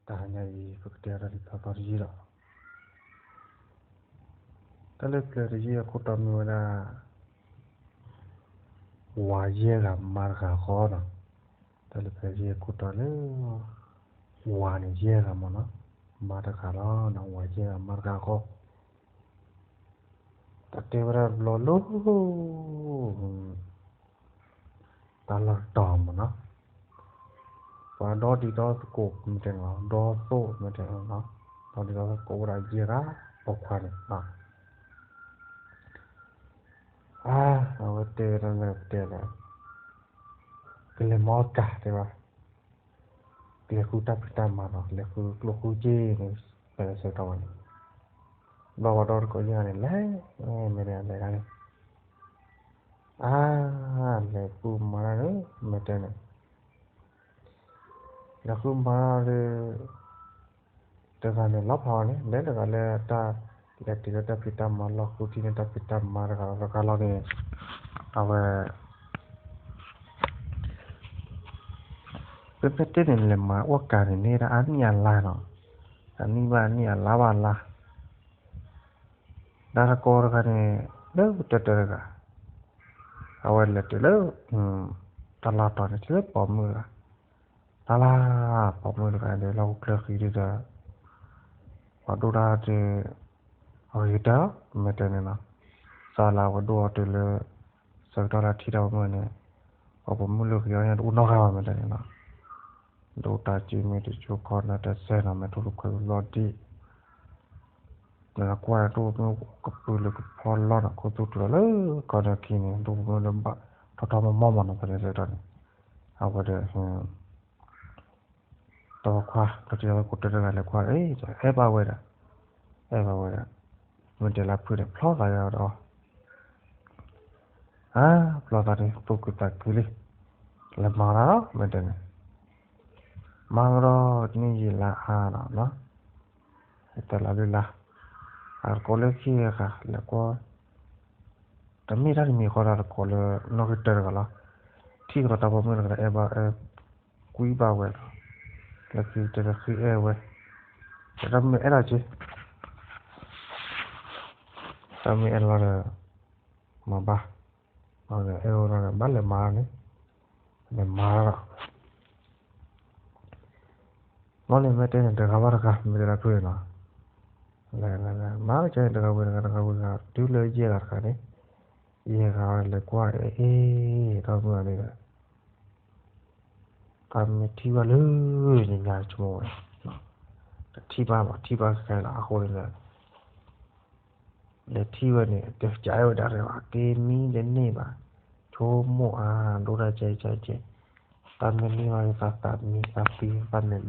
တဟါညါအံၤ ပကတဲအီၤတၢ်လံာ်ဖျါသီတယုၢ်လီၤ. တၢ်လံာ်ဖျါတယုၢ်အခိၣ်တီမ့ၢ်ဝဲဒၣ် ဝၤယဲၢ်ဂၤမါတဂၤဃီနီၤ. တၢ်လံာ်ဖျါတယုၢ်အခိၣ်တီလၢ ဝၤန့ၣ်ယဲၢ်ဂၤမးနီၤ, မါတဂၤလီၤ, ဝၤယဲၢ်ဂၤမါတဂၤဃီ တၢ်တဲဝဲဒၣ်တဘျီလၢ တၢ်လီၢ်တတီၤမးနီၤ, ပှၤဒီဒံၤဒီသကိးမ့ၢ်တဲန့ၣ်လီၤ, ဒီသိၣ်မ့ၢ်တဲန့ၣ်လီၤ, ဒီဒံၤဒီသကိးဝဲဒၣ်ယဲၢ်ဂၤပိာ်ခွါန့ၣ်လီၤ. အါ အဝဲတဲဝဲဒၣ်လၢပတဲလၢ ကလဲၤမၤအီၣ်ကၤတဲဘၣ်, ကလဲၤဃုတၢ်ဖံးတၢ်မၤနီၤ, လဲၤဃုကျိၣ်ဃုစ့န့ၣ် ပလဲၤဆၢကတီၢ်ဝဲန့ၣ်, ဘျီပှၤဒီသကိးယဲၢ်ဂၤန့ၣ် လဲၤ မ့ၢ်တဲလဲၤဒၣ်န့ၣ်, အါ လဲၤဃုမၤတၢ်န့ၣ် မ့ၢ်တဲန့ၣ် လဲၤဃုမၤတၢ်ဒီး တဂၤန့ၣ်လီၤဖးအီၤန့ၣ် လဲၤတဂၤလၢတၢ် လဲၤတုၤလၢတၢ်ဖံးတၢ်မၤလီၢ် ဃုထံၣ်န့ၢ်တၢ်ဖံးတၢ်မၤတဂၤလီၤတဂၤလီၤန့ၣ် အဝဲ ဖဲဖဲတဲန့ၣ် လဲၤမၤအီၣ်ကၤန့ၣ် န့ၢ်ဒၣ်အနံၣ်အလါနီၤ, အနံၣ်ဘၣ်အနံၣ်အလါဘၣ်အလါ ဒီသကိးတဂၤန့ၣ် လၢတၢတၢတဂၤ အဝဲလဲၤတုၤလၢ တၢ်လီၢ်တီၤန့ၣ် တုၤလၢပိာ်မုၣ်တဂၤ, တၢ်လၢ ပိာ်မုၣ်တဂၤဒီး လီၢ်အိၣ်ချၢဃံဒုဒီး ပှၤဒိၣ်တၢ်ဒီး အဂ့ၤကတၢၢ် မ့ၢ်တဲန့ၣ်နီၤ, စးလၢအဝဲဒိၣ်အီၤတုၤလၢ ဆၢကတီၢ်လၢထံၣ်တၢ်ပိာ်မုၣ်န့ၣ် ပှၤပိာ်မုၣ်လၢဂ့ၤအီၣ်ညါတအိၣ်နီတဂၤဘၣ် မ့ၢ်တဲန့ၣ်နီၤ, ဒိၣ်တၢ်စုမ့ၢ်တစိၢ်ခီနတစဲနီၤ မ့ၢ်ထူၣ်တခွဲးဘျီဒံး နကကွၢ်တၢ်ဒိၣ်ပိာ်မုၣ်ကပုာ်လၢကဖီလီၤနီၤ ခိၣ်သူၣ်တုၤလီၤလၢကီၢ်ဒီခံန့ၣ် ဒိၣ်ပိာ်မုၣ်လၢဘၣ်ထီထီမီမီမးနီၤ ဖဲန့ၣ်ဆၢကတီၢ်န့ၣ် အဝဲဒီး တဝီခွါ ဒီးတယီၤသကိးတၢတဂၤလဲၤကွၢ် အဲၣ် အဲၣ်ဘၣ်ဝဲဒၣ် အဲၣ်ဘၣ်ဝဲဒၣ် မ့ၢ်တဲလၢဖုန့ၣ် ဖျီသးယၤဒီး အါ ဖျီသးန့ၣ် သူၣ်ခုသးခုလံ လဲၤမၤတၢ်ဒီး မ့ၢ်တဲန့ၣ် မၤကဒီးတနံၣ်ယံာ်လါအါဒီးနီၤ တလါလွံၢ်လါ အတကိးလၢခံဂၤဃာ် လဲၤကွၢ် တမ့ၢ်တၢ်တမံၤဃီဒီးတကိးလၢ နီၣ်ဂံၢ်တၢတဂၤလီၤ ထံၣ်ကဒီးတၢ်ပိာ်မုၣ်တဂၤဒီး အဲၣ်ဘၣ်အဲၣ် ကွံဘၣ်ဝဲလီၤ လၢခံတဂၤဃ့အဲၣ်ဝဲ တၢ်မ့ၢ်အဲၣ်လီၤက့ၤ တၢ်မ့ၢ်အဲၣ်လီၤဒီး မၤဘၣ် အဲၣ်ဝဲလီၤဒီး ဘၣ်လဲၤမၤန့ၣ် လဲၤမၤလီၤ ဘျီန့ၣ် မ့ၢ်တဲန့ၣ် တဂၤဘၣ်တဂၤ မ့ၢ်တဲလၢဖုန့ၣ်လီၤ မၤကဲန့ၣ် တဂၤဝံၤတဂၤ တဂၤဝံၤတဂၤ တုၤလၢယဲၢ်ဂၤတဂၤန့ၣ် ယဲၢ်ဂၤလဲၤကွၢ်အ့ၣ် တၢ်မုၢ်န့ၣ် တၢ်မ့ၢ်ထံၣ်ဘၣ်လၢ ညါဆိကမိၣ်ဝဲ တထံၣ်ဘၣ်ဘၣ် ထံၣ်ဘၣ်ခဲလၢာ်အဃိန့ၣ်ဒီး လဲၤထံၣ်ဝဲန့ၣ် တကးအဲၣ်ဝဲဒၣ်ရဲၣ်ဘၣ် က့ၤမံတန့ၢ်ဘၣ် ဆိကမိၣ်အါ ဒိၣ်ဒၣ်ကဲကဲကဲ တၢ်မ့ၢ်န့ၢ်ဘၣ်သးသးမံသးသံသးမဲာ်လံလီၤ ဆိကမိၣ်ဝဲ အါ ဘျီန့ၣ် မ့ၢ်ကဲအီၤ လဲၤ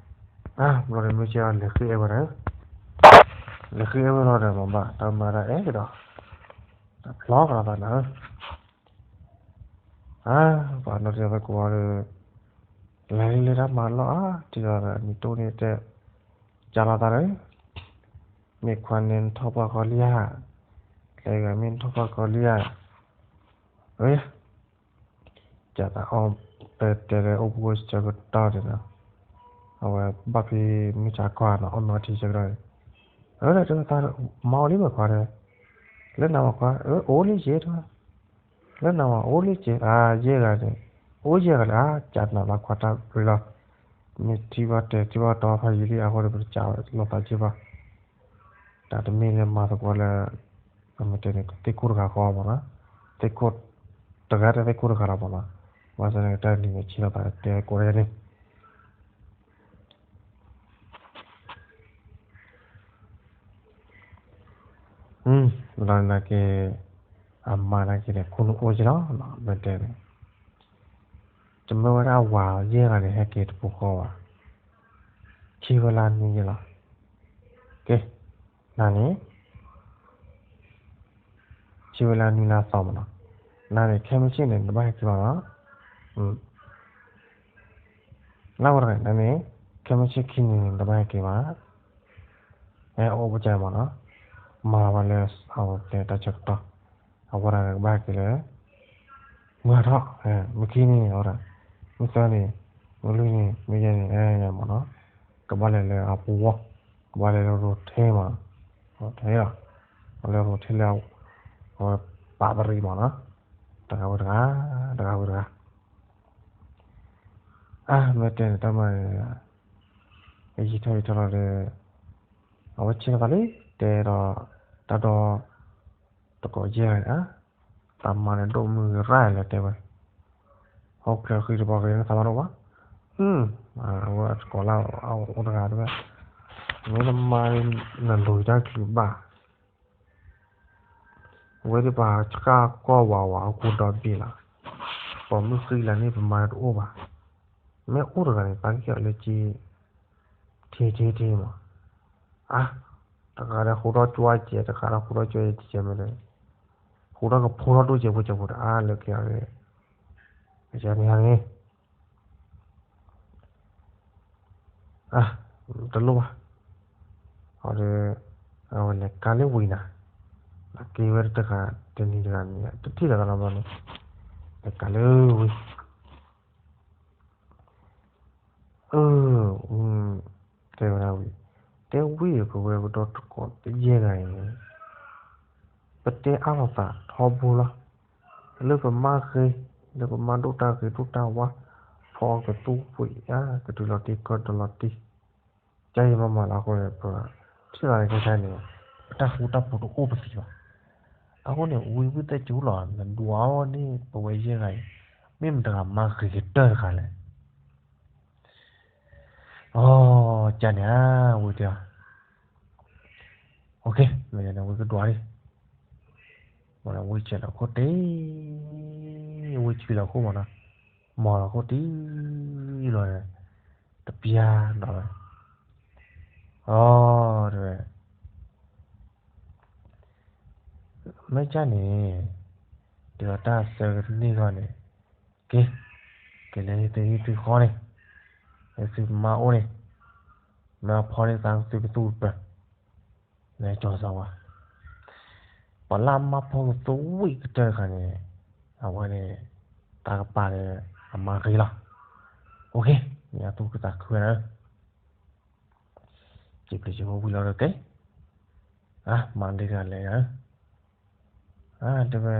ဃ့အဲၣ်ဝဲဒၣ် လဲၤဃ့အဲၣ်ဝဲလီၤဒီး မ့ၢ်ဘၣ် တၢ်မၤဒၣ်အဲၣ်ကဒီး တၢ်ဖျီကဒီးသးနၤဧၢ အါ ပှၤနီၢ်တယီၤသကိးဒီး လဲၤလၢတၢ်မၤလီၢ်အါ ထံၣ်လီၤဒီး နံၤတိၢ်န့ၣ်တဲ ကၢ်လီၤသးဒီး မ့ၢ်ခွါန့ၣ်နထီၣ်ပှၢ်ကီလံဧါ လဲၤဂၤမ့ၢ်နထီၣ်ပှၢ်ကီလံဧါ အ ကၢ်သးအီၣ် ပတဲလၢအိၣ်ဘှံးအိၣ်ဆၢကတီၢ်န့ၣ်လီၤ အဝဲဘၣ်ဖဲမုၢ်ဆါခီနီၤ အီၣ်မ့ၤထံဆၢကတီၢ်န့ၣ် အၢ တဲဝဲသး မၤအီၣ်လံမ့ၢ်ခွါဒီး လၢနၤမ့ၢ်ခွါ အၢ အိၣ်လံက့ၤတဲဝဲ လၢနၤမ့ၢ်အိၣ်လံက့ၤ အါ ယဲၢ်ဂၤန့ၣ် အိၣ်ယဲၢ်ဂၤလၢ အါ ကၢ်နၤလီၤခွါတၢ်ရ့လီၤ မ့ၢ်ထံၣ်ဘၣ်တဲထံၣ်ဘၣ်တီဖးယံာ်လံ အဃိန့ၣ် ပတကးဝဲလိာ်သးက့ၤဘၣ် တၢ်တမ့ၢ်လၢမၤသကိးလၢ ပမ့ၢ်တဲန့ၣ် သ့ၣ်ခိၣ်တဂၤဃီမ့ၢ်နီၤ သ့ၣ်ခိၣ် တဂၤတသ့ၣ်ခိၣ်တဂၤလီၤမ့ၢ်နီၤ ဘၣ်ဆၣ်န့ၣ် တၢ်နံၤန့ၣ် ဆံးလီၤသးတဲကိးဂၤန့ၣ် လီၤနာ်က့ အမါနာ်က့န့ၣ် ခိၣ်နူာ်အိၣ်က့ၤလီၤ မ့ၢ်တဲန့ၣ် တမ့ၢ်ဝဲဒၣ်ဝၤယဲၢ်ဂၤန့ၣ် ဟဲက့ၤတပူၤဃီဘၣ် ခံဝဲလၢနွံယဲၢ်လီၤ ကဲ နၤန့ၣ် ခံဝဲလၢနွံလါသီမ့ၢ်နီၤ နၤန့ၣ် ခဲမုၢ်ဆ့ၣ်န့ၣ် နတဘၣ်ဟဲက့ၤဘၣ်နီၤ လၢဝဲတဂၤန့ၣ် ခဲမုၢ်ဆ့ၣ်ခံနံၤန့ၣ် နတဘၣ်ဟဲက့ၤဘၣ် ဟဲအိၣ်ပကဲမ့ၢ်နီၤ မၤဝဲလၢ အဝဲပျဲတၢ်ဆၢကတီၢ် အဝဲဒၣ်ကဘၣ်ဟဲက့ၤလၢ မုၢ်ဟးထီၣ် မုၢ်ခံနံၤန့ၣ် အဝဲဒၣ် မုၢ်သၢန့ၣ်, မုၢ်လွံၢ်န့ၣ်, မုၢ်ယဲၢ်န့ၣ်, မနီၤ, ကဘၣ်လဲၤလၢအပဝီ, ကဘၣ်လဲၤလၢရိထဲမး, ရိထဲလီၤ, အလဲၤရိထဲလၢ, အဝဲပာ်ပရံမးနီၤ, တဂၤဝံၤတဂၤ, တဂၤဝံၤတဂၤ, အါ မ့ၢ်တဲန့ၣ် တၢ်မၤန့ၣ်, ယံာ်ထီၣ်ယံာ်ထီၣ်လီၤဒီး, အဝဲဆ့ၣ်နီၤသးလံ, တဲဒီး, တၢ်ဒီ, တကိးယဲၢ်ဂၤန့ၣ်, တၢ်မၤန့ၣ်ဒိၣ်မုၢ်ဂ့ၤရၣ်လဲၣ်တဲဝဲ, ဟီၣ်ချၢဃံတဘီဃ့န့ၣ်သးမၤဒိၣ်ဘၣ်, အဝဲတကိးလၢအအိၣ်တဂၤတဲဝဲ, မ့ၢ်နမၤန့ၣ် နလိၤတၢ်ချုးဘၣ် ဝဲဒၣ်ပှၤဆှၣ်ကီၢ်ဝးဝးအဃိဒီဘ့ၣ်လီၤ, ပိာ်မုၣ်ဃံလၤန့ၣ်ပမၤတအိၣ်ဘၣ်, မ့ၢ်အိၣ်တဂၤန့ၣ် သးက့ၤအီၤလၢက့, ထံထံထံမး, အါ, တဂၤဒီးဃိထီၣ်ကွၢ်ကဲ တဂၤဒီးဃိထီၣ်ကွၢ်ကဲမ့ၢ်လဲၣ်, ဃိထီၣ်ကဖိထီၣ်ဒိၣ်ကဲဖိကဲဖိတအါလၢက့ၤအီၤ, ကန့ၣ်, အါ, တလိၣ်ဘၣ်, အဒီး, အဝဲလဲၤကါလၢဝံၤနၤ, က့ၤဝဲတဂၤတနံၤတဂၤန့ၣ် တထံၣ်လီၤသးလီၤဘျီန့ၣ်, လဲၤကါလၢဝံၤ, အၢ, တဲဝဲဒၣ်ဝံၤ, တဲဝံၤပဝဲပဒီတကိးယဲၢ်ဂၤအံၤန့ၣ် ပတဲအါလိာ်သးထီဘိလီၤ, လၢပမၤဂ့ၤ, လၢပမၤဒိၣ်တၢ်ဂ့ၤဒိၣ်တၢ်ဝါ, ဖီကသူဝံၣ်အါ ကတုၤလီၤတံၢ်ကီၢ်တလီၤတံၢ်, ကါယံၤမးမးလီၤအဃိန့ၣ် ပထံၣ်လီၤန့ၣ်ခဲဆါန့ၣ်, ပတၢ်ဃူတၢ်ဖိးတအိၣ်ပသံးဘၣ်, အဃိန့ၣ် ဝံၤဝံသဲကၠူလီၤ နဒွးအီၤန့ၣ် ပဝဲယဲၢ်ဂၤအံၤ, မ့ၢ်မတၤတဂၤမၤဂ့ၤကတၢၢ်တဂၤလဲၣ် အိ, ကန့ၣ်ဧါ, ဝံၤတဲအီၤ, မ့ၢ်န့ၣ်ဝံၤကဒွးလံ, ဝံၤဆဲးလီၤခိၣ်တ့, ဝံၤဆံးလီၤခိၣ်မနီၤ, မီၤလီၤခိၣ်တ့လီၤ, တပျၢ်ဒီးဝဲ, အိ, တဲဝဲ မ့ၢ်ကန့ၣ်, တုၤလီၤတၢ်ဆၢကန့ၢ်ဂီၢ်န့ၣ်, က့ၤ, က့ၤလၢဟံၣ်သုဟံၣ်သုဃီန့ၣ်, လၢသုမါအိၣ်န့ၣ်, မ့ၢ်အဖီန့ၢ်သးကသူကပၢၤ, လဲၤကၠီၤစၢၤဝဲ, ပှၤလၢအမၤဖီကသူဝံၣ်ကတၢၢ်တဂၤန့ၣ်, အဝဲန့ၣ်, တၢ်ကပၤဒီးအမၤဂ့ၤလီၤ, အိ, မ့ၢ်အသူၣ်ခုသးခုဝဲဒၣ် စံးဘျုးစံးဖှိၣ်ဝံၤလီၤဒီးက့ၤ, အါ မၤဒ်တဂၤလဲၤဧၢ, အါ တဲဝဲ,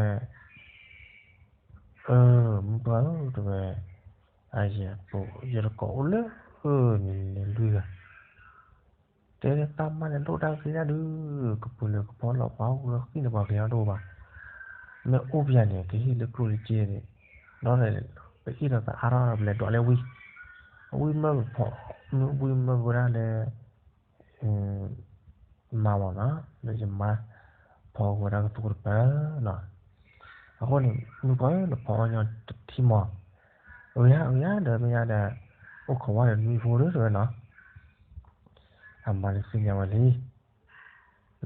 အၢ မုၢ်ပှၢ်ဧၢ တဲဝဲ, အါ ယဲၢ်တကိးအိၣ်လၢ, အၢ န့ၣ်န့ၣ်လွံၢ်ဂၤ, တဲလၢသးမၤန့ၣ်ဒိၣ်တၢ်ဂ့ၤဒၣ်ဒုး, ကပူၤလၢကဖီလီၤပှၤအိၣ်လၢဃံန့ၣ်ပှၤဂ့ၤအါဒိၣ်ဘၣ်, မ့ၢ်အိၣ်ပယၤန့ၣ် ကဟ့ၣ်လၢကျိၣ်လၢစ့န့ၣ်, ဒီး, ပအ့ၣ်လိာ်သးအါထီၣ်ပလဲၤဒွးလၢဝံ, အဝံမၢကဖီ, ဝံမၢကဝဲဒၣ်လၢ, မါမနီၤ လၢယမါ, ဖီကဝဲဒၣ်ကသူတပၢၤနီၤ, အဃိန့ၣ် မုၢ်ပှၢ်ဧၢ နဖီအီၣ်ညီတထံၣ်မီၤ, အၢ ယါ အၢ ယါ ဒီးမ့ၢ်ယါဒီး, အိၣ်ခိးဝဲဒီးနွံဖိဒီးတဲဝဲနီၤ, အမါန့ၣ်သ့ၣ်ညါဝဲလံ,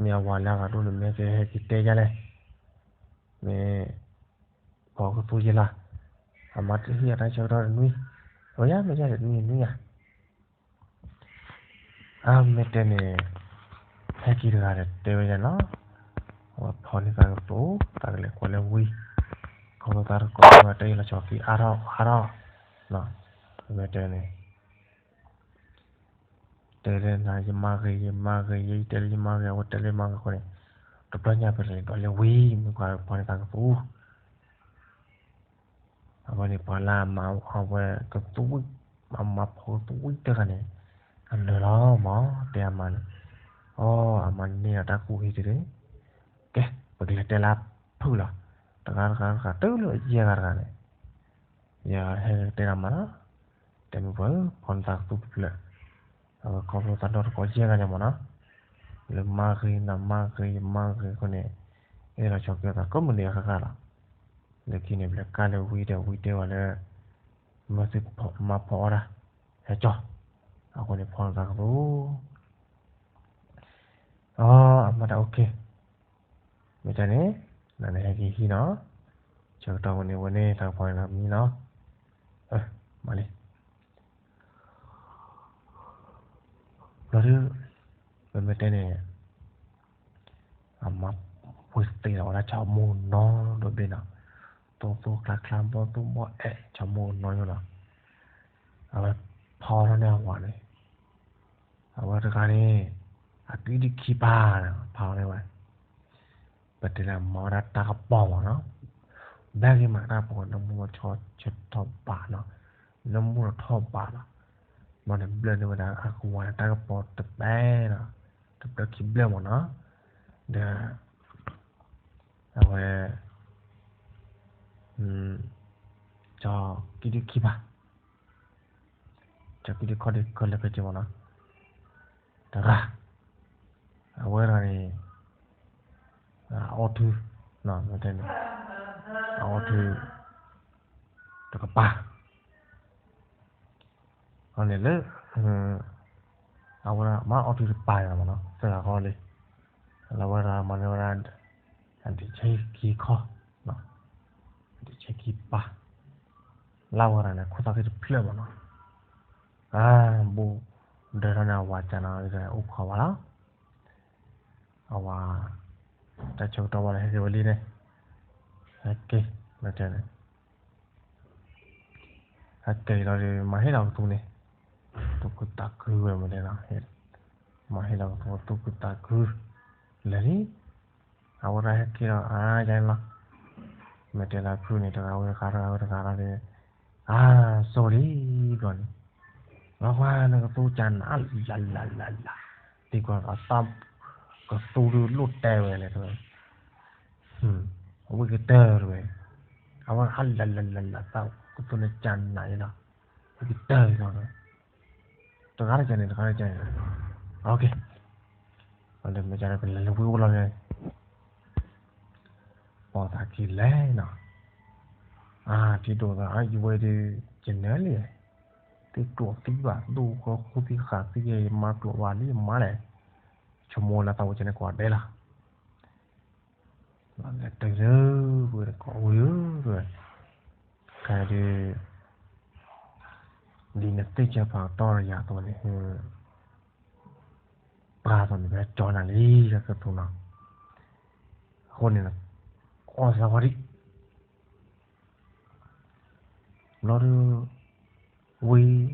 မ့ၢ်အဝၤလၢအဂၤဒိၣ်န့ၣ် မ့ၢ်ကဟဲက့ၤတဲယါလဲၣ်, မ့ၢ်, ဖီကသူယဲၢ်လီၤ, အမါတဟ့ၣ်အတၢ်ဆၢကတီၢ်တနွံ, အၢ ယါ မ့ၢ်ယါဒီးနွံနွံယါ အါ မ့ၢ်တဲန့ၣ်, ဟဲက့ၤတဂၤဒီးတဲဝဲယါနီၤ, အဝဲဖီန့ၢ်သးကသူ, သးကလဲၤကွၢ်လၢဝံ, ခီဖျိသးတကိးဝဲတၢ်အ့ၣ်လိာ်ဆိးက့အါထီၣ်အါထီၣ်, မ့ၢ်တဲန့ၣ်, တဲလၢနၤ ယမါဂ့ၤ ယမါဂ့ၤ ယတဲလၢယမါဂ့ၤ အဝဲတဲလၢယမါဂ့ၤအဃိန့ၣ်, တဘျီညါပလဲၤဒွးလၢဝံ မ့ၢ်ပှၤဖီန့ၢ်သးကသူ အဝဲန့ၣ်ပှၤလၢအမၤအဝဲကသူဝံၣ်, အမၤဖီကသူဝံၣ်တၢ်တဂၤန့ၣ်, အနၢၤလီၤမး တဲအမါန့ၣ်, အိ အမါန့ၣ်န့ၢ်ဒီးတၢ်ကူၣ်ဟံၣ်တဂ့ၤ, ကဲ ပကလဲၤတဲလၢအဖုၣ်လီၤ, တဂၤတဂၤတဂၤ တုၤလၢယဲၢ်ဂၤတဂၤန့ၣ်, ယဟဲတဲဒၣ်မးလီၤ, တဲမုၢ်ပှၢ်ဧၢ ဖီန့ၢ်သးကသူတဖျၢၣ်, အဝဲခီဖျိသးဒီတကိးယဲၢ်ဂၤန့ၣ်မးနီၤ, လၢမါဂ့ၤ နမါဂ့ၤ ယမါဂ့ၤအဃိန့ၣ်, အဲၣ်ဒိးဆိးက့သးကိးမုၢ်နံၤအဃၣ်ဃၣ်လီၤ, လၢခံန့ၣ် ပလဲၤကါလၢဝံဒီးဝံတဲဝဲလၢ, မၢသုမၤဖီအီၣ်တၢ်, ဟဲကၠီ, အဃိန့ၣ်ဖီန့ၢ်သးကသူ အိ အမါတၢ်အိၣ်ခ့, မ့ၢ်တၢ်န့ၣ်, နနဟဲက့ၤဟံးနီၤ, ဆၢကတီၢ်ဝဲန့ၣ်ဝဲန့ၣ် တၢ်ကဖီန့ၢ်သးမံနီၤ, မၤလံ, ဘျီဒုး, ပမ့ၢ်တဲန့ၣ်, အမါပှ့ၤသ့လီၤဝဲဒၣ်ဆီမိၢ်နီၤဒီးဘ့ၣ်နီၤ, သိသိကျါကျါဘီသူဘီအဲၣ်ဆီမိၢ်နီၤယိလီၤ အဝဲဖီထီၣ်န့ၢ်အဝၤန့ၣ်, အဝဲတဂၤန့ၣ် အကံဒုခံပၤ ဖီထီၣ်န့ၢ်ဝဲ, ပတဲလၢမၤဝဲဒၣ်တၢ်ကပီၤမးနီၤ, ဘၣ်ဂ့ၤမးတၢ်ကပီၤ နၢမူထီၣ်ဆၢထီၣ်ဘးနီၤ, နၢမူထီၣ်ထီၣ်ဘးလီၤ, ဘျီန့ၣ်ဘျၢန့ၢ်ဝဲဒၣ်အကဝၤန့ၣ် တၢ်ကပီၤတပဲနီၤ, တဘျၢခံဘျၢမးနီၤ, ဒီး အဝဲ ကၠီကံဒုခံပၤ, ကၠီကံဒုခီဒုခဲလၢာ်ခဲဆ့မးနီၤ, တဂၤ, အဝဲတဂၤန့ၣ် အအီထူ, အအီထူတကပၤ န့ၣ်လၢ အဝဲဒၣ်မၤအီထူတပၤန့ၣ်မးနီၤ, သၢဂၤဃီလံ, လၢအဝဲဒၣ်မၤန့ၢ်ဝဲဒၣ် အဒံးဆဲခံခီ, အဒံးဆဲခံပၤ, လၢအဝဲဒၣ်န့ၣ် ခိၣ်သၣ်ဃံတဖျၢၣ်မးနီၤ, အါ ဘူးဒၢထီၣ်န့ၣ် အဝၤကၢ်နီၤ အိၣ်ခိးဝဲလီၤ, အဝၤ တၢ်ဆၢကတီၢ်ဝဲလၢဟဲက့ၤဝဲလံန့ၣ်, ဟဲက့ၤ မ့ၢ်တဲန့ၣ် ဟဲက့ၤလီၤဒီး မၤဟ့ၣ်လီၤကသူန့ၣ်, သူၣ်ခုသးခုဝဲမ့ၢ်တဲနီၤ, မၤဟ့ၣ်လီၤကသူ သူၣ်ခုသးခု, လဲၤလံ, အဝဲဒၣ်ဟဲက့ၤလီၤ အါယါန့ၣ်လီၤ, မ့ၢ်တဲလၢဖုန့ၣ် တဂၤဝဲတဂၤ တဂၤဝဲတဂၤလီၤဒီး, အါ စိလံဘျီန့ၣ်, လီၤကွၢ်နကသူကၢ်နၤ လၢ်လၢ်လၢ်လၢ်, သံကွၢ်အသး ကသူဒုးလိၣ်တဲဝဲလဲၣ်တဲဝဲ, ဝံၣ်ကတၢၢ်တဲဝဲ, အဝဲအါလၢ်လၢ်လၢ်လၢ် သးကသူန့ၣ်ကၢ်နၤအံၤလီၤ, ဝံၣ်ကတၢၢ်လီၤ, တဂၤတကၢ်န့ၣ် တဂၤတကၢ်န့ၣ်, လၢမ့ၢ်ကၢ်န့ၣ် ကလဲၤလၢဝံၣ်အိၣ်လီၤန့ၣ် ပိာ်သးခံလဲၣ်နီၤ, အါ ထံဒိၣ်သး အါ ယဝဲဒုး ယနဲလံ, သ့ၣ်ကျိးသံဘၣ် ဒိၣ်ဃီဃူသံဃာ်သံယဲ ယမါကျိးဘၣ်လံ ယမါလဲၣ်, ဆိကမိၣ်လၢသးဝဲကဲန့ၣ်ကိးဂၤဒဲးလီၤ, လဲၤတုၤလၢ ဝဲကိးဝံၤဧၢ, ခဲဒုး ဒ်နသ့ၣ်ညါပာ်ကတီၢ်ဒီးယၤအသိးန့ၣ် ပှၤအသိးန့ၣ် ပဟဲကၠီနၤလံ တၢ်ကသူနီၤ, အဃိန့ၣ် အီၣ်သးဝဲဒံး ဘျီဒုး ဝံၤ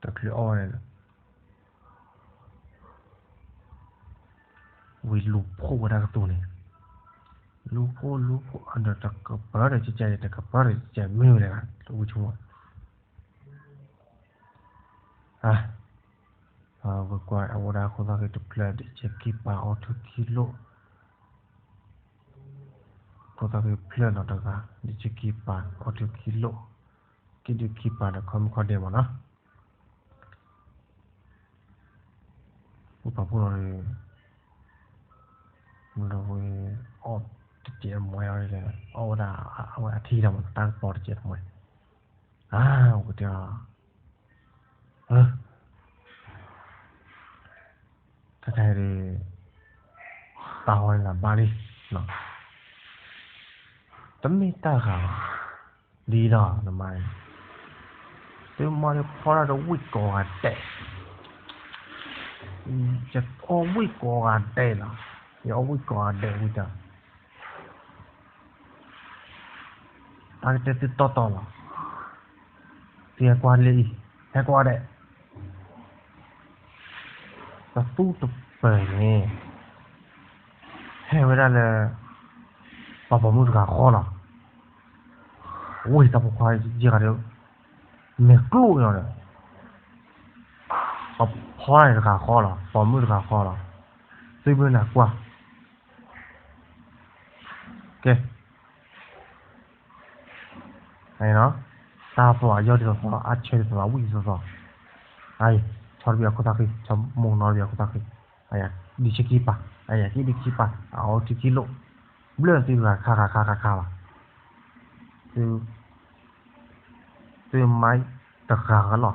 တချုးအီၣ်ဝဲန့ၣ် ဝံၤလူၤဖှိၣ်ဝဲဒၣ်ကသူန့ၣ်, လူၤဖှိၣ်လူၤဖှိၣ် အဒီးတကပၤဒီးကကဲ တကပၤဒီးကကဲ မ့ၢ်ဝဲဒၣ် ဝံၤဆိကမိၣ် အ ဝဲကွၢ် အဝဲဒၣ်ခိၣ်သၣ်ဃံတဖျၢၣ် ဒံးဆဲခံပၤ အီထူခံလိာ်, ခိၣ်သၣ်ဃံတဖျၢၣ်နီတဂၤ ဒံးဆဲခံပၤ အီထူခံလိာ်, ခံဒုခံပၤဒီးခီမုၣ်ခီဒဲးမးနီၤ, ပူၤဖးဖိလီၤဒီး မ့ၢ်ဒီးဝဲ အီၣ်တစဲးတမှဲအီၤဒီး အီၣ်ဝဲဒၣ် အဝဲအထံလီၤမး တၢ်ကပီၤတစဲးတမှဲ, အါ ပကတဲအီၤ တၢ်တၢ်ဒီး တၢ်ဟီန့ၣ်လၢဘၣ်လံ, တမ့ၢ်တၢ်ဂၤဘၣ်, ဒ်ဒီးနမါန့ၣ် သုမါဒီးဖီတၢ်ဒီးဝံၣ်ကိးဂၤဒဲး, ယအီၣ်ဝံၣ်ကိးဂၤဒဲးလီၤ, ယအီၣ်ဝံၣ်ကိးဂၤဒဲးဝံၣ်တၢ် တၢ်ကတဲသုတီတီလီၤ, သုဟဲကွၢ်လၢအံၤ, ဟဲကွၢ်ဒဲး, ပသူတပၢၢ်န့ၣ် ဟဲဝဲဒၣ်လၢ ပှၤပိာ်မုၣ်တဂၤဃီလီၤ, ဝံၣ်တၢ်ဖိခွါယဲၢ်ဂၤဒီး မဲာ်ကျိၣ်ညီဒီး ပဖီန့ၣ်တဂၤဃီလီၤ, ပိာ်မုၣ်တဂၤဃီလီၤ, သုမ့ၢ်နၢ်ကွၢ် ကဲ, တၢ်သွံၣ်အယီၢ်ဒ်သိးသိး အဆၢဒ်သိးသိး အဝံၣ်ဒ်သိးသိး, အအံၤ ဆီတဘ့ၣ်အခိၣ်သၣ်ဃံ, ဆီမိၢ်နီတဘ့ၣ်အခိၣ်သၣ်ဃံ, အယၤဒံးဆဲခံပၤ, အယၤကံဒံးခံပၤ, အအီထူခံလိာ်, ဘျၢသုတဂၤခါခါခါခါခါလီၤ, သု သုမါတဂၤလီၤ,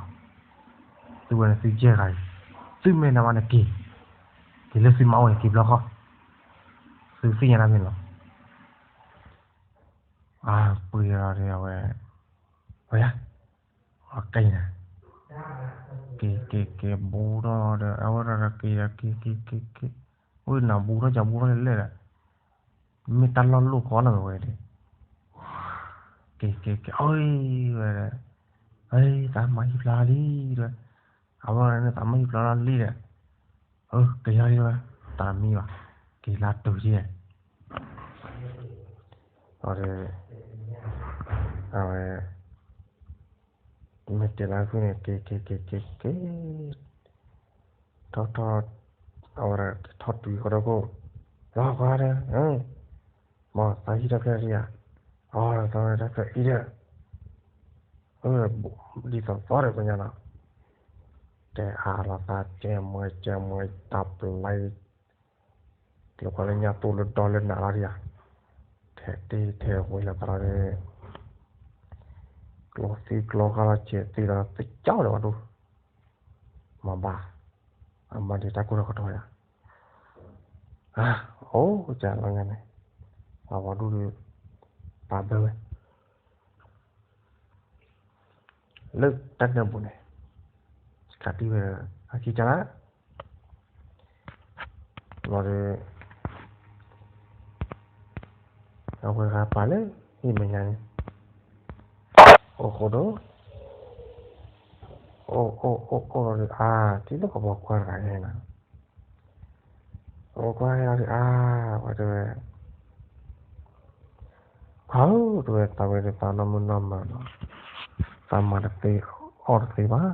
သုဝဲန့ၣ်သုယဲၢ်ဂၤအံၤ, သုမ့ၢ်နမါန့ၣ်က့ၤ, က့ၤလၢသုမါအိၣ်န့ၣ်က့ၤဘျီဃီ, သုသ့ၣ်ညါတၢ်မ့ၢ်လီၤ, အပှ့ၤဒီးအဝဲ, ဝဲယၤ, အက့ၤန့ၣ်, က့ၤက့ၤက့ၤဘူးထီၣ်ဒီး အဝဲဒၣ်ဒီးက့ၤဒီးက့ၤက့ၤက့ၤက့ၤ, ဝဲနၤဘူးထီၣ်ယၤဘူးထီၣ်လၢလၢာ်ဒီး, မ့ၢ်တၢ်လီၢ်လိၣ်ကီလီၤဝဲဒီး, က့ၤက့ၤက့ၤ အီၣ်ဝဲဒီး အ့ သးမၤဟံၣ်ဖျါလံ တဲဝဲ, အဝဲန့ၣ်သးမၤဟံၣ်ဖျါလီၤလံဒီး, အၢ ကယီလံဝဲ, တၢ်မံဘၣ်, က့ၤလၢတုၤယဲ, ဒီး အဝဲ မ့ၢ်တဲလၢခုန့ၣ် က့ၤ က့ၤ က့ၤ က့ၤ က့ၤ ထီၣ်ထီၣ်, အဝဲဒၣ်ထီၣ်တုၤဃီဒီခိၣ်, လီၤကွၢ်ဒီး, မ်သးဟံၣ်တဖျၢၣ်လံဧါ, အီ သးဝဲတဖျၢၣ်အံၤဒီး, အၢ ဒ်သိးသိးဒီးကညါလီၤ, တဲအါလီၤသး ကဲမှဲ ကဲမှဲ တၢ်ပျဲ, ကျိၤကွၢ်လၢညါသိၣ်လၢဒီလၢနးလီၤဒံးဧါ, ထဲတ့ထဲဝဲလီၤသးလီၤ, ကျိၤသံကျိၤဃါလီၤ ဆဲးသံလီၤ သကၠီလၢၤဘၣ်ဒိၣ် မၤဘၣ်, အမၤဒံးတၢ်ကိၢ်ထီၣ်ကထီယါ, အိၣ်ကလီၤညါန့ၣ်, ပှၤဒူၣ်ဒုး, ပာ်ဘၢဝဲ, လၢတၢ်နၢပူၤန့ၣ်, စကၤတံၢ်ဝဲ, အခံကလါ, လီၤဒီး အဝဲဂၤပာ်လၢ ဟံၣ်မဲာ်ညါန့ၣ်, အိၣ်ဃိဒီး, အိၣ်အိၣ်အိၣ်အိၣ်လီၤဒီး အါ ထံၣ်လၢကဘီကွၢ်တဂၤန့ၣ်, ကဘီကွၢ်ဟဲလီၤဒီး အါ ဝဲတဲဝဲ, ခွါဧၢ တဲဝဲ သးဝဲဒၣ်သးနီၢ်မုၢ်နီၢ်မၤလီၤ, သးမၤတသ့ အီၣ်တသ့ဘၣ်,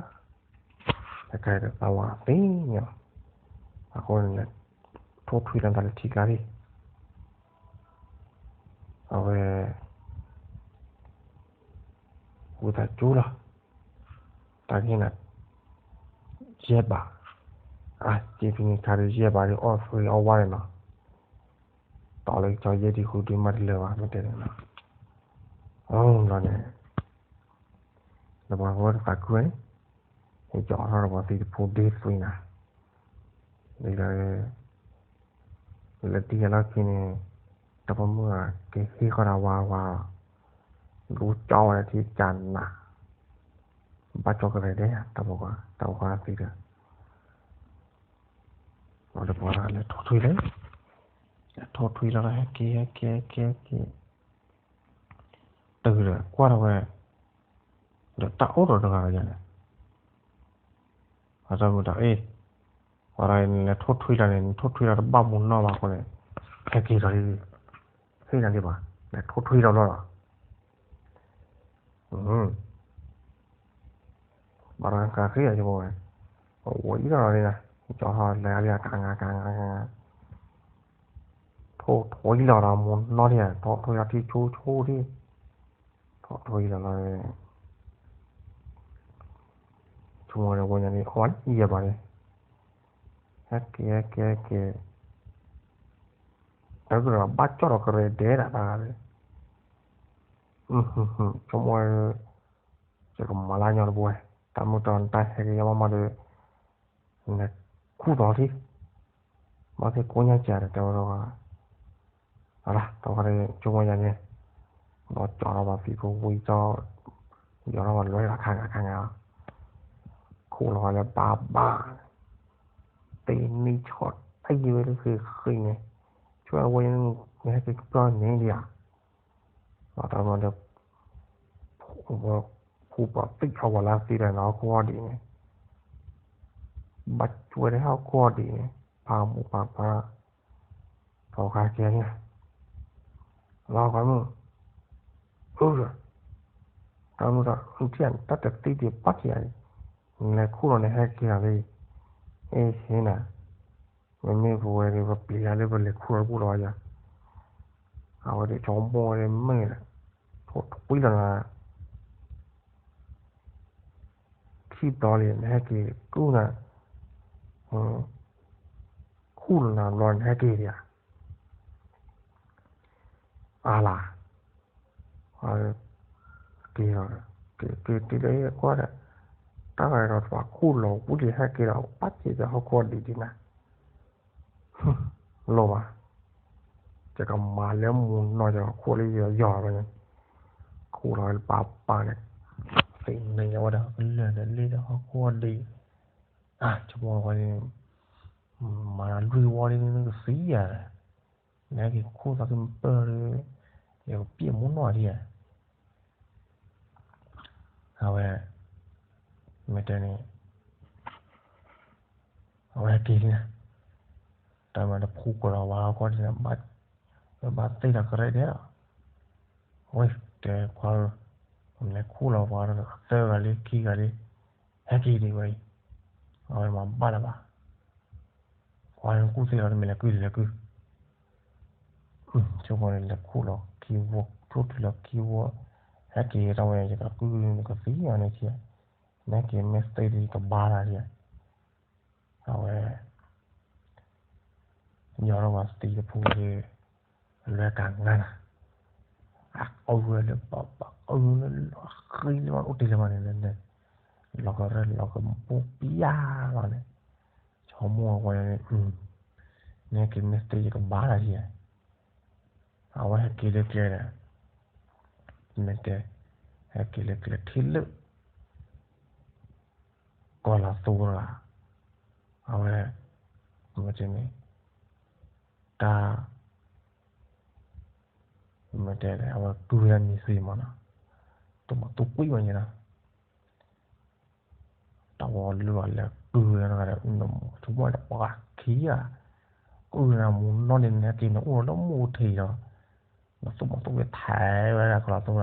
တခါဒီးသးဝးသ့ၣ်ညါ, အဃိန့ၣ် ထိၣ်ထွံလီၤသးလၢထံကျါလံ, အဝဲ ဝံသးစူၤလီၤ, တၢ်ကဟ့ၣ်နၤ ယဲၢ်ဘး, အါ စ့ဖဲန့ၣ်ခါဒီး ယဲၢ်ဘးဒီး အီၣ်သ့အီၣ်ဝါန့ၣ်နီၤ, တီလၢကဆီယဲၢ်ဒံးဃုဒံးမးတလၢာ်ဘၣ် မ့ၢ်တဲန့ၣ်နီၤ, အဘျီန့ၣ် ဒီးပှၤဝဲတသးခုဝဲန့ၣ်, ဟဲကၠီထီၣ်ဒီးပှၤသံတဖိဒ့သွံနၤ, ဒ်လၢ လၢတံၢ်အလီၢ်ခံန့ၣ်, တၢ်ပိာ်မုၣ်အကဟ့ၣ်ဃီဒီးဝါဝါ, ဒိကၠီဝဲဒၣ်ထံကနး, ဘၣ်ကၠီကရဲၤဒဲး တၢ်ပိာ်ခွါ တၢ်ပိာ်ခွါသံဒီး, ဒီးပှၤလဲၤထိၣ်ထွံလၢ, လဲၤထိၣ်ထွံလီၤဒီး ဟဲက့ၤ ဟဲက့ၤ ဟဲက့ၤ ဟဲက့ၤ, တုၤဒီးကွၢ်ထီၣ်ဝဲ, ဒီးတၢ်အိၣ်ဒီးတဂၤလၢယၤန့ၣ်, အတၢ်မုၢ်တၢ်အ့ၣ်, ပှၤဒီးနလဲၤထိၣ်ထွံလီၤန့ၣ် နထိၣ်ထွံလီၤတဘၣ်မူနီၢ်ဘၣ်အဃိန့ၣ်, ဟဲက့ၤဒီးလံ, ဟ့ၣ်နၤလံဘၣ်, လဲၤထိၣ်ထွံလီၤဘျီလီၤ ဘၣ်ဒီးကဃ့အီၤယမိၢ်ဝဲ, အဝဲအံၤလီၤလီၤန့ၣ်, ကၠီထီၣ်လဲၤလံ ကငါကငါကငါ, ထိၣ်ထွံလီၤဒီးမူနီၢ်ဒံး, ထိၣ်ထွံလီၤထံဆိဆိဒံး, ထိၣ်ထွံလီၤလီၤ, ဆိကမိၣ်ဝဲညါန့ၣ် အီၣ်ယဲၢ်ဘးန့ၣ်, ဟဲက့ၤ ဟဲက့ၤ ဟဲက့ၤ, တၢ်ကဒီးဘၣ်ကၠီၣ်ဒီးကရဲၤဒဲးဒၣ်တဂၤန့ၣ်, ဆိကမိၣ်ဝဲ, ယကမၤလၢညီတဘိဝဲ, တၢ်မုၢ်တၢ်နတၢ်ဟဲက့ၤယါမးမးဒီး, နခူၣ်သီထံ, ဘၣ်သ့ၣ်ကိးညါကဒီးတဲဝဲဒီး, အလါ တဝဲဆိကမိၣ်ယါန့ၣ်, ဒီးကၠီထီၣ်ဘၣ်သံဖိဝံၤကၠီ, ယီၤထီၣ်ဘၣ်လွဲလီၤခါဂၤခါဂၤ, ခူၣ်လီၤဝဲလၢဘၣ်ဘၣ်, သ့ၣ်နံၣ်ဆီၣ်တၢ်ယံၤဝဲလၢဃ့ဃ့န့ၣ်, ဆိဝဲ နဟဲက့ၤကပျီန့ၣ်ဒံးဧါ, ဒီးတၢ်မၤဒီး ဖူပှၤသံၣ်အဝဲလၢသံဒီးနဟီၣ်ခိၣ်အီၣ်ဒံးန့ၣ်, ဘၣ်ကွဲဒီးဟီၣ်ခိၣ်အီၣ်ဒံးန့ၣ် ဖးမူဖးဖး, ထီၣ်ခါကဲန့ၣ်, လီၤကွၢ်မုၢ်, အၢ, တၢ်မုၢ်တၢ် နထံၣ်တၢ်တသံဒံးဘၣ်က့ၤဧါ, နလဲၤခူၣ်လီၤနဟဲက့ၤလီၤလံ, အ့ၣ်ဟ့နၤ, မ့မ့ၢ်ပဝဲဒၣ်ပပျံၤယါလၢပလဲၤခူၣ်လီၤတဘူၣ်လီၤယၤ, အဝဲဒၣ်ဆိကမိၣ်ဝဲဒၣ်မ့ၢ်ဒီး, ထိၣ်ထွံလီၤနၤ ခံဘျီလံ နဟဲက့ၤကူၣ်နၤ, ခူၣ်လီၤနၤဘျီနဟဲက့ၤဒံးဧါ, အါလါ, က့ၤလီၤ, က့ၤက့ၤတုၤလၢကွၢ်ဒီး, တၢ်ဂၤဒီးပှၤခူၣ်လီၤဝံၤလံဟဲက့ၤဒီး ဘၣ်က့ၤဒီးဟီၣ်ခိၣ်ဒံးဒံးနၤ လိၣ်ဘၣ်, ယကမၤလၢမူနီၢ်ယခိၣ်လၢယယီၤဝဲန့ၣ်, ခူၣ်လီၤဝဲလၢပၢ်ပၢ်န့ၣ်, သ့ၣ်န့ၣ်ဝဲဒၣ်ကလၢာ်ဒီးလ့ဒီးဟီၣ်ခိၣ်ဒံး, ဆိကမိၣ်ဝဲန့ၣ်, မၤလွံၢ်ဝီလံနကသံဧါ, နဟဲက့ၤခူၣ်သးကမၢၢ်ဒီး, ယကပျဲမူနီၢ်ဒံးဧါ, အဝဲ မ့ၢ်တဲန့ၣ် အဝဲဟဲက့ၤလံနၤ, တၢ်မၤတဖှူကလီၤဝါအဂီၢ်န့ၣ် ဘၣ်သ့ၣ်ဒီးကရဲၣ်ဒဲးလီၤ. ဝဲတဲခွါဧၢ, လဲၤခူၣ်လီၤပှၤဒီးအသၢဂၤလံခံဂၤလံ, ဟဲက့ၤဒံးဝဲအံၤ, အဝဲမၤဘၣ်လၢၤဘၣ်. ကွၢ်ကူၣ်သ့ၣ်လီၤ တမ့ၢ်လဲၤကုၢ်လဲၤကုၢ်, ဆိကမိၣ်န့ၣ် လဲၤခူၣ်လီၤခံဝီ, ထိၣ်တုၤလီၤခံဝီ, ဟဲက့ၤတၢ်ဝဲ ယကကုၢ်နကသံအီၤန့ၣ်ထံ, နဟဲက့ၤမ့ၢ်သ့ဒ်ကဘါတၢ်ထံ, အဝဲ ယီၤထီၣ်ပှၤသံတဖုဒီး အလွဲၢ်ကၤငါနၤ, အအုၣ်ဝဲလၢပပအုၣ်လၢလီၤဃံလၢမး အိၣ်တ့ၢ်လၢမးန့ၣ်, လီၤကရဲၣ်လီၤကဘိပျၢ်လီၤန့ၣ်, ဆိကမိၣ်ဝဲန့ၣ်, နဟဲက့ၤမ့ၢ်သ့ယကဘါတၢ်ယဲ, အဝဲဟဲက့ၤလၢကျဲဒီး, မ့ၢ်တဲ, ဟဲက့ၤလၢကျဲထံၣ်လၢ ကီၤလၤသိတဂၤ, အဝဲ, မ့ၢ်တဲန့ၣ်, တၢ်, မ့ၢ်တဲန့ၣ် အဝဲကုၢ်ဝဲဒၣ်မံၤသံမးနီၤ, တမၤသူကွံာ်မးယဲနီၤ, တၢ်ဝီလၢအလဲၤကုၢ်ဝဲဒၣ်တဂၤဒီး ဆိကမိၣ်ဒီးပှၤခံဂၤ, ကုၢ်နၤမူနီၢ်န့ၣ် နဟဲက့ၤန့ၣ်အိၣ်လၢမူထံးဒီး, နသူၣ်မၤသူၣ်ဝဲထဲးဝဲဒၣ်ကီၤလၤသိတ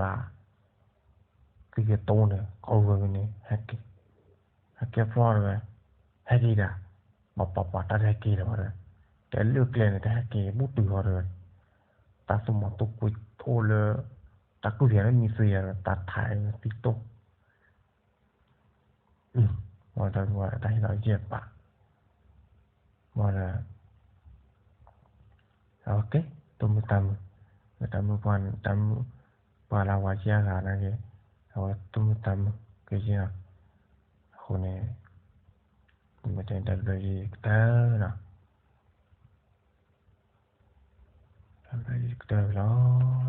ဂၤ သံကတိၤန့ၣ် ကီဝဲန့ၣ် ဟဲက့ၤ, ဟဲက့ၤဖျီတဝဲ, ဟဲက့ၤဒၣ်, ပှၤပှၤပှၤတၢ်တဟဲက့ၤလၢၤဘၣ်ဒီး, တဲလၢကျဲန့ၣ် တဟဲက့ၤဘူးတုၤဃီတဝဲ, တၢ်သူၣ်မၤသူၣ်ကွံာ်အိၣ်လၢ, တၢ်ကုၢ်ယၤလၢမံၤသံယၤဒီး တၢ်ထဲးသံတိၤ မ့ၢ်တၢ်ဟ့ၣ်လီၤယဲၢ်ပာ်, မ့ၢ်ဒီး, အဝဲကဲ, တိၢ်မုၢ်တၢ်မုၢ်, တၢ်မုၢ်ပှၢ်, တၢ်မုၢ်ပှၢ်လၢဝၤယဲၢ်ဂၤနာ်က့, အဝဲတိၢ်မုၢ်တၢ်မုၢ်က့ယဲၢ်လီၤ, အဃိန့ၣ်, မ့ၢ်တဲတၢ်ဘျုးယကတၢၢ်လီၤ, တၢ်ဘျုးယကတၢၢ်လီၤ.